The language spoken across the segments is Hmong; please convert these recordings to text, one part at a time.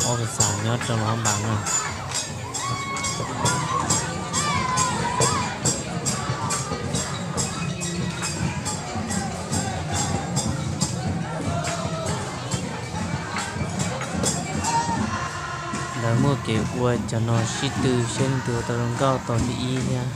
Ob pes xas nyob rau Luam Phab Npas na. Lawv muaj kev ua cov no sib tw seb leej twg ua tau zoo nkauj tau thib ib thiab.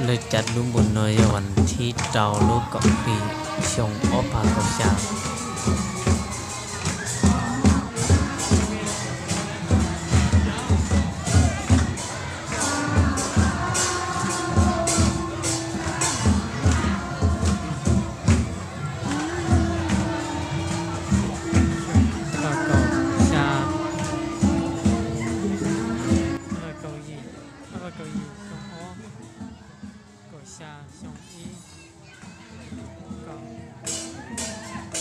Lawv cav lub npus no yog vas thib rau lub kaum hli xyoo ob phav kaum xya. Kaum xya, kaum yim, kaum yim xyoo ob, kaum xya xyoo ib, kaum, kaum xya, kaum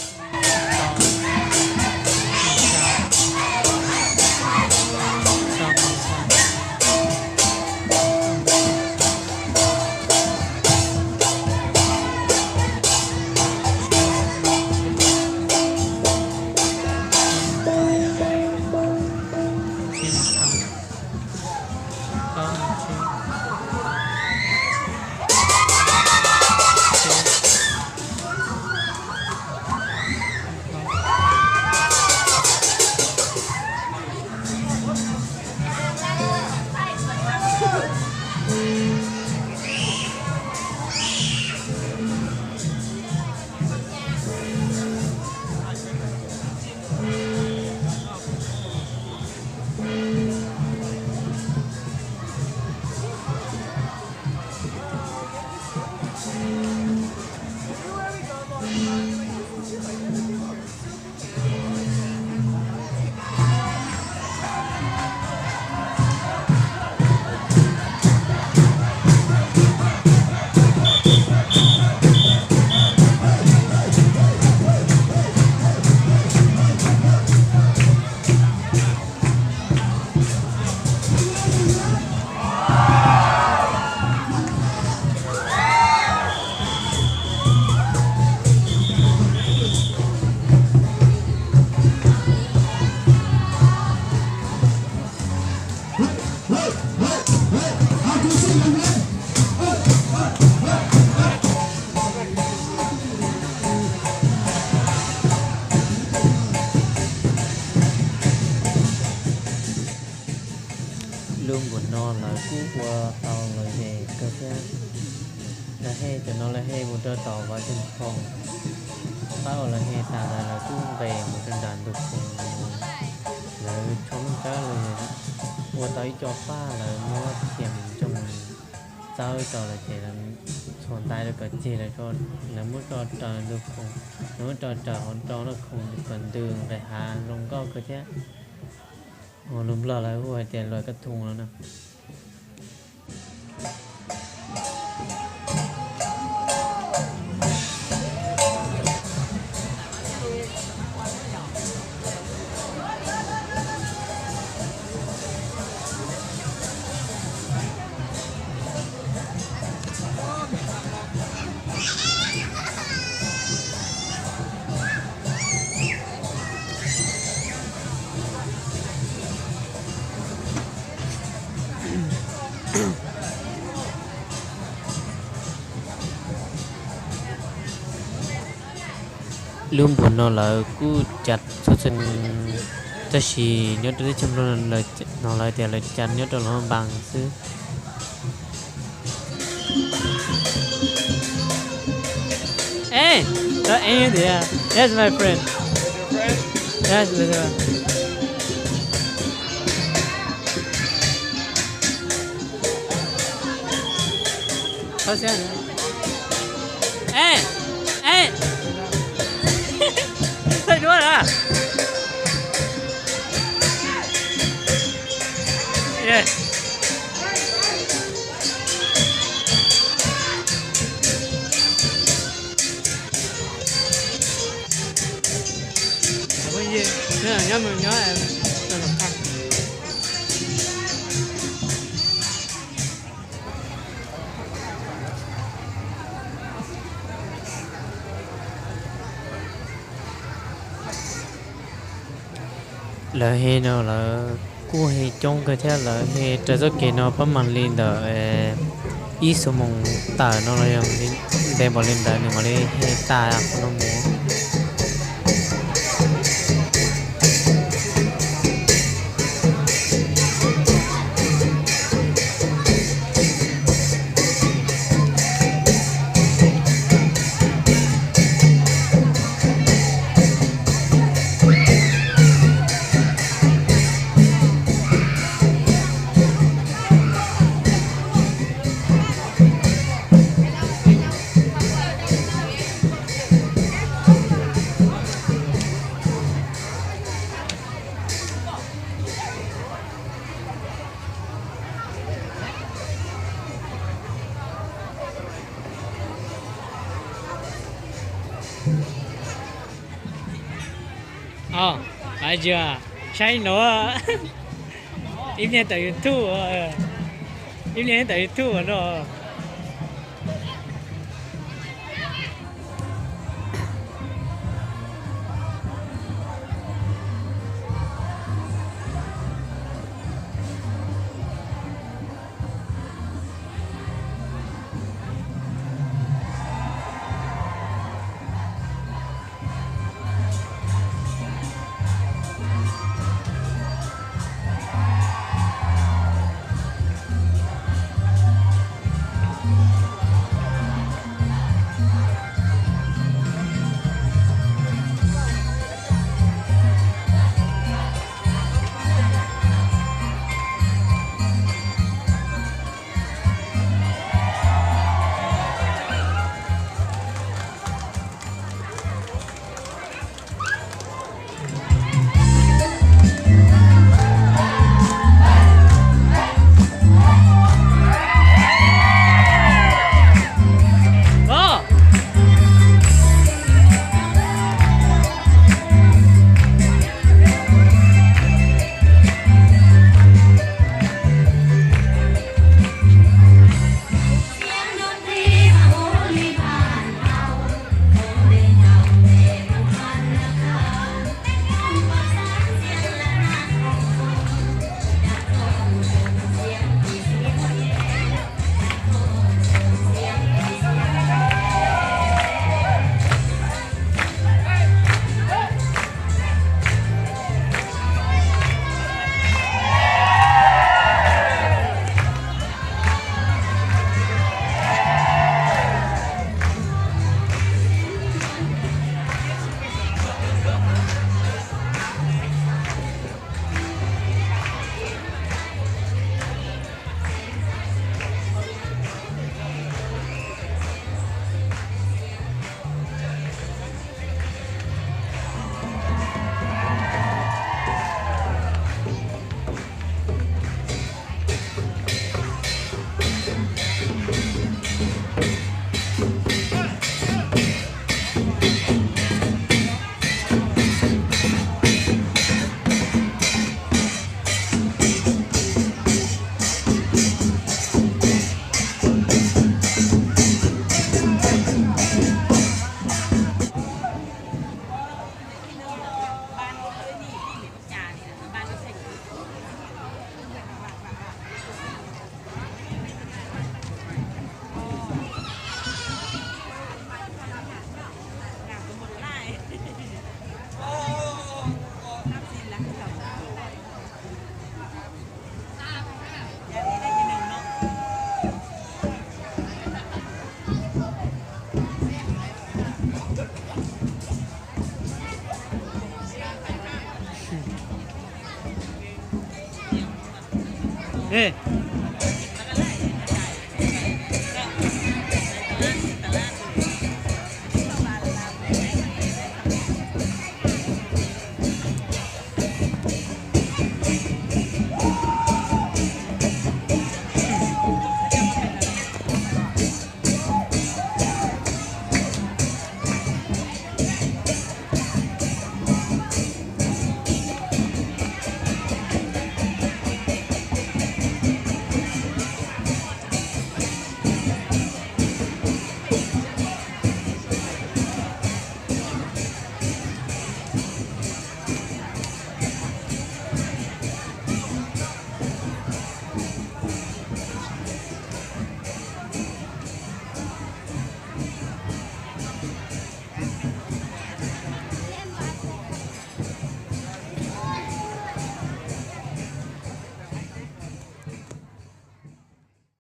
xya. Lub npus no lawv kuj ua tau lom zem kawg thiab. Lawv hej cov no lawv hej mus rau tom Vaj Tsee Phoo. Pab uas lawv hej tas lawm lawv kuj nqes mus rau nram ntug khoom, lawv tsho meej kawg li. Ua tau ib co paj lawv muab thiam ntsoog txawb rau lawm ces lawv txhuam ntais rau kom ceg lawv, lawv muab tso raws ntug khoom, lawv muab tso raws hauv rau lub khoom kom ntws nqis hav zoo nkauj kawg thiab. Lus Nplog lawv hu hais tias luas kab thoo no na. Lub npus no lawv kuj cav txhua txhua, tab sis nyob rau teb chaws Nplog no lawv tias lawv cav nyob rau Luam Phab Npas xwb. Ê, tao ê tias, that's my friend. That's my friend. Ê, ê. Thaij duab na. Lawv he no lawv kuj he coob kawg thiab, lawv he raws txoj kev no pab mam li ntawm ib xuab moos tawm no los yog ntev npaum li ntawd nws mam li he tas qhov no mus. Os, saib no, ib niag tawm YouTube, ib niag tawm YouTube no.